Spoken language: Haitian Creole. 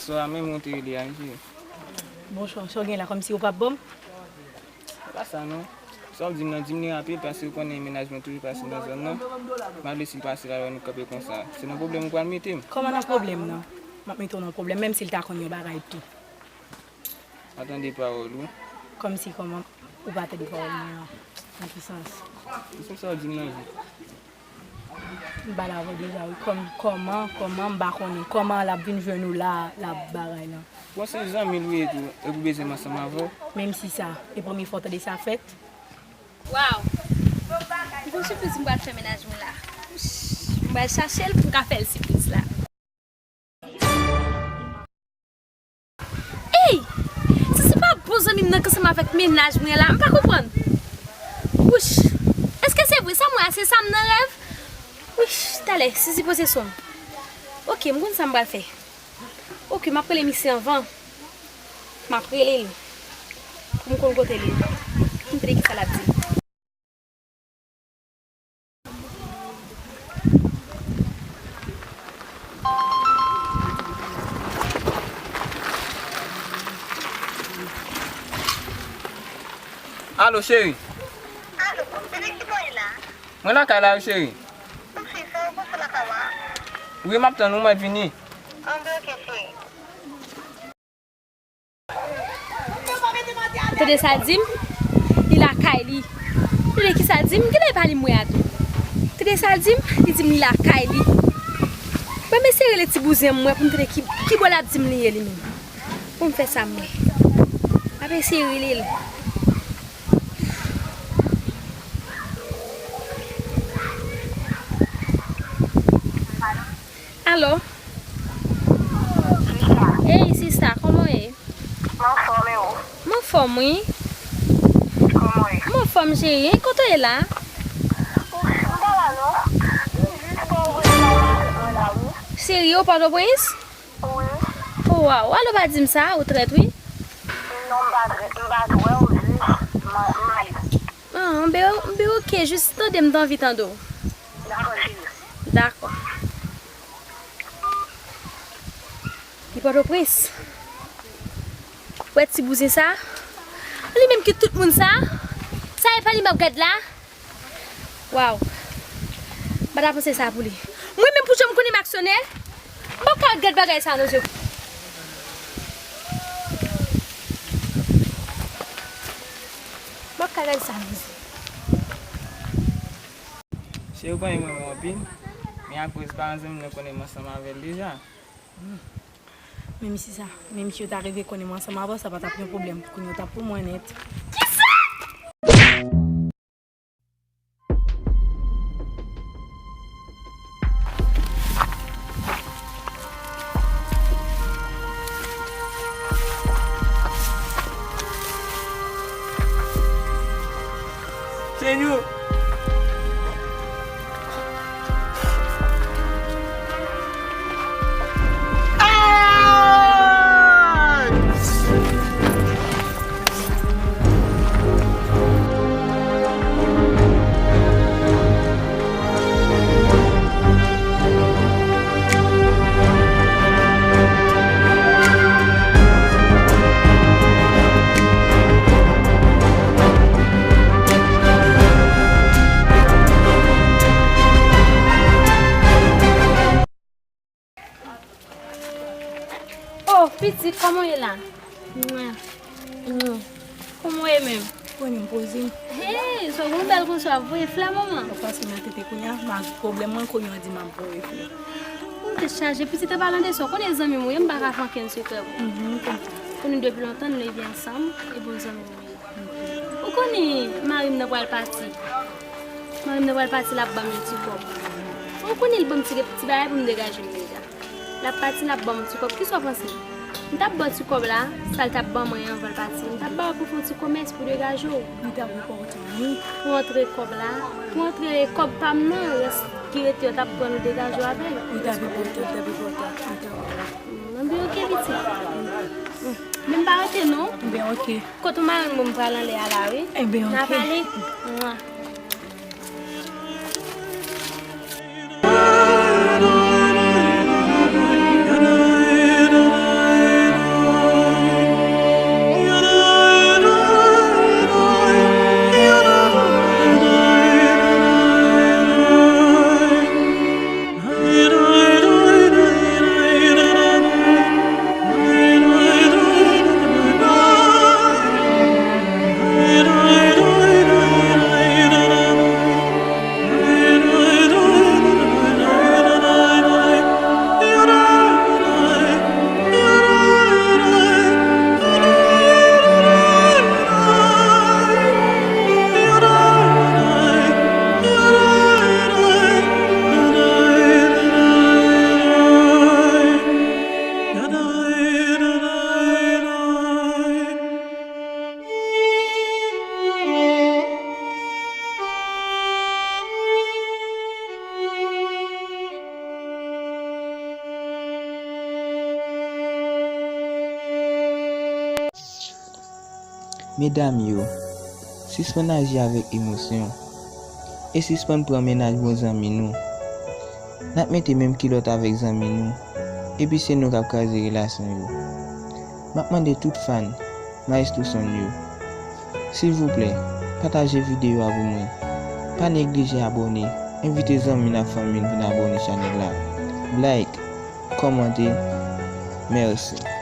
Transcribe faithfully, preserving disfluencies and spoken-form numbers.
Bonswa, men mwen te rele a, mesye. Bonswa, sa w gen la, kòmsi ou p ap ban m? Se pa sa non. Sa w di m nan, di m li rapid, paske ou konnen mennaj mwen toujou pase nan zòn nan. M ap lese l pase la, lè nou kanpe konsa. Se nan pwoblèm ou pral mete m? Kòman nan pwoblèm nan? M ap mete w nan pwoblèm, menm si l ta konn yon bagay tou. Pa tande pawòl ou. Kòmsi kòman ou pa tande pawòl mwen an? Nan ki sans? Kòmsi sa w di m nan, jan? M pale avè w deja, wi. Kòm, kòman, kòman, m pa konnen. Kòman l ap vin jwenn ou la, l ap bagay lan? Bon, se zanmi l ou ye tou, epi ou bezwen m ansanm avè w? Menm si sa, e premye fwa w tande sa fèt? Waw! Gwo sipriz m pral fè mennaj mwen la. M pral chache l pou m ka fè l sipriz la. Ey! Si se pa bon zanmi m nan k ansanm avèk mennaj mwen la, m pa konprann. Wouch! Èske se vre? Sa m wè a, se sa m nan rèv? Wouch! Talè, si se poze son. Oke, m konn sa m pral fè. Oke, m ap rele misye anvan. M ap rele l. Pou m konn kote l ye. Pou m tande kisa l ap di. Alo, cheri. Alo, bebe, ki bò w ye la? Mwen lakay la, wi, cheri. Kòmsi, sa w panse lakay ou a? Wi, m ap tann ou, mwen vini. Anben, oke, cheri. Ou tande sa l di m? Li lakay li. Ou tande kisa l di m? Genlè e pa li m wè a tou. Ou tande sa l di m? Li di m li lakay li. Ban m eseye rele ti bouzen m wè pou m tande ki, ki bò l ap di m li ye li menm. Pou m fè sa m wè. M ap eseye rele l. Alo? Ey, sista, kòman w ye? M anfòm, e ou? M anfòm, wi. Kòman w ye? M anfòm, cheri. Kote w ye la? M pa la, non. M jis Pòtoprens la, wi. Serye, w Pòtoprens? Wi. O, waw. Alò, pa di m sa, ou trèt, wi. Non, m pa trèt, m pa t wè w, jis m, m ale. Ah, m be, m be oke, jis tande m t anvi tande w. Dakò, cheri. Dakò. Li Pòtoprens. Wè ti bouzen sa? Li menm ki tout moun sa? Sa e pa li m ap gad la? Waw. M pa ta panse sa pou li. Mwen menm pou jan m konnen m aksyonè, m p ap ka gad bagay sa nan zye. M p ap ka gad sa nan zye. Cheri, ou konn renmen mwen anpil, men akoz paran zanmi m nan konnen m ansanm avè l deja. Menm si sa, menm si yo ta rive konnen m ansanm avè w, sa pa t ap yon pwoblèm. Kounye a w t ap pou mwen nèt. Kisa? Senyè! Oh, pitit, kòman w ye la? Mwen. Mwen. Kòman w ye menm? Konnen m poze m. Hey, sa w gen bèl konsa, voye flè manman. Paske nan tete kounye a, ma pwoblèm mwen kounye a di m ap voye flè. Ou tèt chaje, pitit, an palan de sa, w konnen zanmi m ou ye, m pa ka fè okenn sekrè pou ou. Mhm, m konprann. Konnen depi lontan nou leve ansanm, e bon zanmi m ou ye. Ou konnen mari m nan pral pati. Mari m nan pral pati, l ap ban m yon ti kòb. Ou konnen l ban m ti, ti bagay pou m degaje m deja. L ap pati, l ap ban m yon ti kòb. Kisa w panse? M t ap ba w ti kòb la, sa l t ap ban mwen anvan l pati. M t ap ba w pou fè yon ti komès pou degaje w. Li t ap enpòtan, wi. Pou antre kòb la, pou antre kòb pa m nan, rès ki rete yo t ap pran nou degaje w avè l. Li t ap enpòtan, li t ap enpòtan, li t ap enpòtan. Mwen byen oke, pitit. Men m pa rete non. Byen oke. Kote w mare m, mwen pral anlè a la, wi. Ebyen, oke. N a pale. Mwa. Medam yo, sispann aji avèk emosyon e sispann pran mennaj bon zanmi nou. N ap mete menm kilòt avèk zanmi nou, epi se nou k ap kraze relasyon yo. M ap mande tout fan Maestro Sound yo, silvouplè, pataje videyo a pou mwen. Pa neglije abòne, envite zanmi n ak fanmi n vin abòne chanèl la. Like, kòmante, mèsi.